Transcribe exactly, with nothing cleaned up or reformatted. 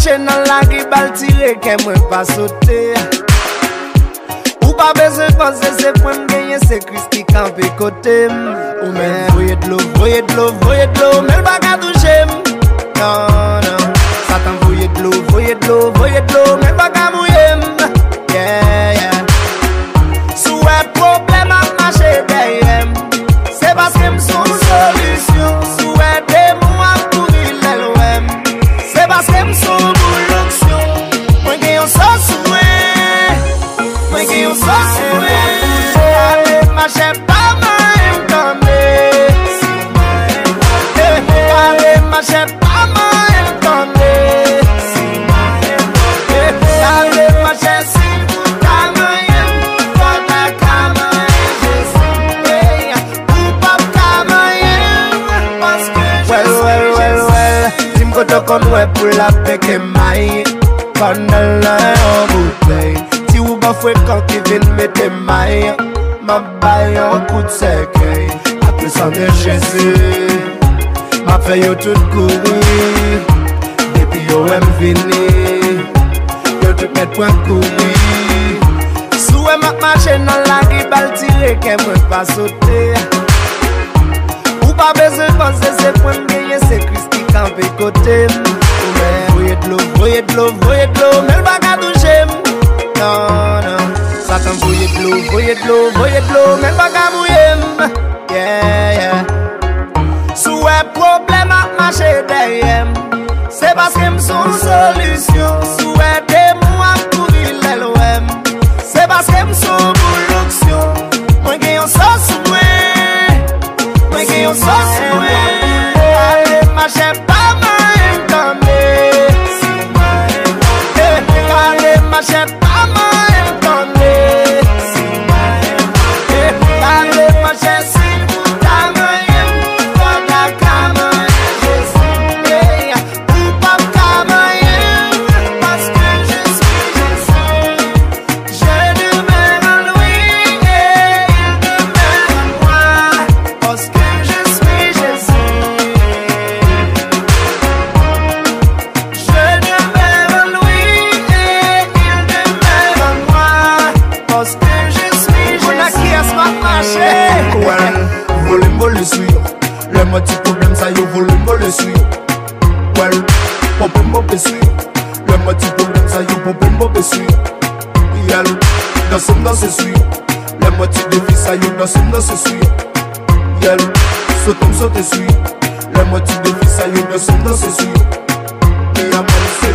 Te nan lari bal tire, kè mwen pa sote. Ou pa bezwen panse se pwen m genyen, se Kris ki kanpe kote m. Ou menm voye dlo, voye dlo, voye dlo, men l pa ka touche m. Non, non. Satan voye dlo, voye dlo, voye dlo, men l pa ka mouye m. Yeah, yeah. Si w wè pwoblèm ap mache dèyè m, se paske m se yon solisyon. Si w wè demon ap kouri lè l wè m, se paske m se yon boul onksyon. Mwen gen yon sòs sou mwen. Mwen gen yon sòs sou mwen. Ale machè pa manyen m tande. Eh, ale machè pa manyen m tande. Eh, ale machè si w ta manyen m, fò w ta ka manyen Jezi. Eh, ou p ap ka manyen m, paske Well, well, well, well. Di m kote w konn wè pou l ap peke may. Pandan l nan yon boutèy. Di w ban frekan ki vin mete may. M ap ba l yon kout sèkèy. Apre san de Jezi, m ap fè yo tout kouri. Depi yo wè m vini, yo tout mèt pran kouri. Si w wè m ap mache nan lari, bal tire, kè mwen pa sote. Ou pa bezwen panse se pwen m genyen, se Kris ki kanpe kote m. Ou menm voye dlo, voye dlo, voye dlo, men l pa ka touche m. Non, non. Satan voye dlo, voye dlo, voye dlo, men l pa ka mouye m. Yeah, yeah. Si w wè pwoblèm ap mache dèyè m, se paske m se yon solisyon. Si w wè demon ap kouri lè l wè m, se paske m se yon boul onksyon. Mwen gen yon sòs sou mwen. Mwen gen yon sòs sou mwen. Ale machè pa manyen m tande. Eh, ale machè pa manyen m tande. Eh, ale machè si w ta manyen m, fò w ta ka manyen Jezi. Eh, ou p ap ka manyen m, paske je suis Jésus. Je demeure en lui et il demeure en moi, parce que je suis Jésus. Je demeure en lui et il demeure en moi, parce que je suis Jésus. Moun ak kiyès m ap mache? Well, vole m vole sou yo. Lè m wè ti pwoblèm sa yo, vole m vole sou yo. Well, ponpe m ponpe sou yo. Lè m wè ti pwoblèm sa yo, ponpe m ponpe sou yo. Yeah, danse m danse sou yo. Lè m wè ti defi sa yo, danse m danse sou yo. Yeah, sote m sote sou yo. Lè m wè ti defi sa yo, danse m danse sou yo. Me a man se